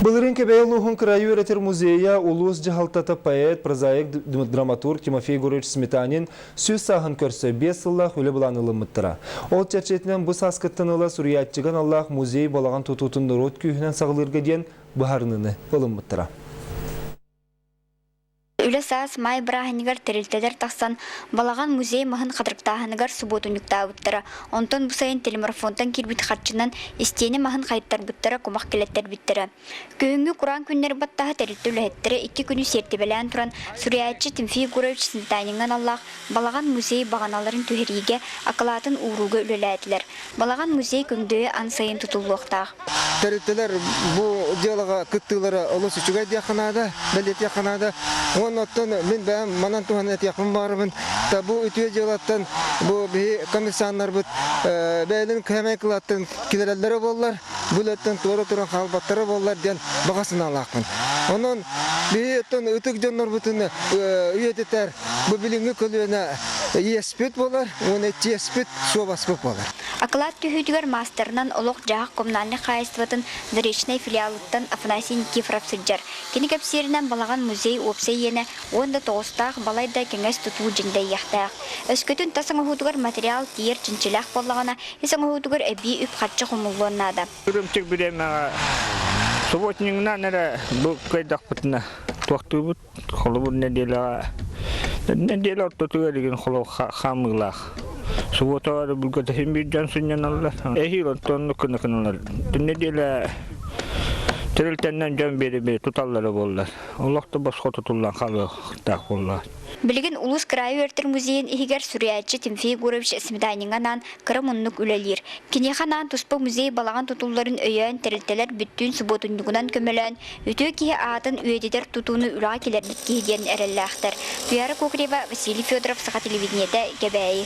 Былырыын Кэбээйи улууһун кыраайы үөрэтэр музейа улуус дьаһалтата поэт, прозаик, драматург Тимофей Егорович Сметанин 100 сааһын көрсө 5 сыллаах үлэ былаан ылыммыттара. Ол чэрчитинэн бу сааскыттан ыла суруйааччыга аналлаах музей балаҕан тутуутун норуот күүһүнэн саҕалыырга диэн быһаарыныыны ылыммыттара. Үлэ саас маай бырааһынньыгар тэрилтэлэр тахсан балаҕан музей маһын хатырыктааһыныгар субуотунньуктаабыттара. Онтон бу сайын телемарафонтан киирбит харчынан истиэнэ маһын хайыттарбыттара, кумах килэттэрбиттэрэ. Күһүҥҥү кураан күннэр баттаһа тэрилтэ үлэһиттэрэ икки күнү сиэртибэлээн туран суруйааччы Тимофей Егорович Сметаниҥҥа аналлаах балаҕан музей баҕаналарын түһэриигэ, акылаатын уурууга үлэлээтилэр. Балаҕан музей көҥдөйө ан сайын тутуллуохтаах. Тэрилтэлэр бу дьыалаҕа кыттыылара олус үчүгэй диэххэ наада, бэлиэтиэххэ наада. Уонна оттон мин бэйэм манан туһанан этиэхпин баҕарабын. Бу үтүө дьыалаттан бу биһи комиссаннарбыт бэйэлэрин кыһамай кылааттарын киллэрэллэрэ буоллар, бу үлэттэн туора туран хаалбаттара буоллар диэн баҕа санаалаахпын. Онон биһи оттон ытык дьоннорбутун үйэтитэр бу билиҥҥи көлүөнэ иэспит буолар уонна чиэспит, суобаспыт буолар. Акылаат түһүүтүгэр маастарынан олох-дьаһах коммунальнай хаһаайыстыбатын Заречнай филиалыттан Афанасий Никифоров сылдьар. Кини кэпсииринэн балаҕан музей уопсай иэнэ 19-таах балайда кэҥэс тутуу дьэндэйиэхтээх. Өскөтүн тас оҥоһуутугар материал тиийэр чинчилээх буоллаҕына, ис оҥоһуутугар эбии үп-харчы хомуллуон наада. Үрүмтүк бириэмэҕэ субботнигынан эрэ бу кыайдахпытына туохтуубут. Холобур нэдиэлэҕэ нэдиэлэ ортотугар игин холо хаамыылаах. Субуотаҕа бүлгэтэ син биир дьон сынньаналлар. Эһиил онтон кына кыналар. Нэдиэлэ тэрилтэннэн дьон биэри туталлара буоллар. Олох да босхо тутуллан хаалыахтаах буолла. Билигин улуус кыраайы үөрэтэр музейын иһигэр суруйааччы Тимофей Егорович Сметаниҥҥа анаан кыра муннук үлэлиир. Киниэхэ анаан туспа музей балаҕан тутулларын өйөөн тэрилтэлэр бүттүүн субуотунньугунан көмөлөөн үтүө киһи аатын үйэтитэр тутууну үлэҕэ киллэрбит киһи диэн эрэллээхтэр. Туяра Кокрева, Василий Федоров, Саха телевидениетэ, Кэбээйи.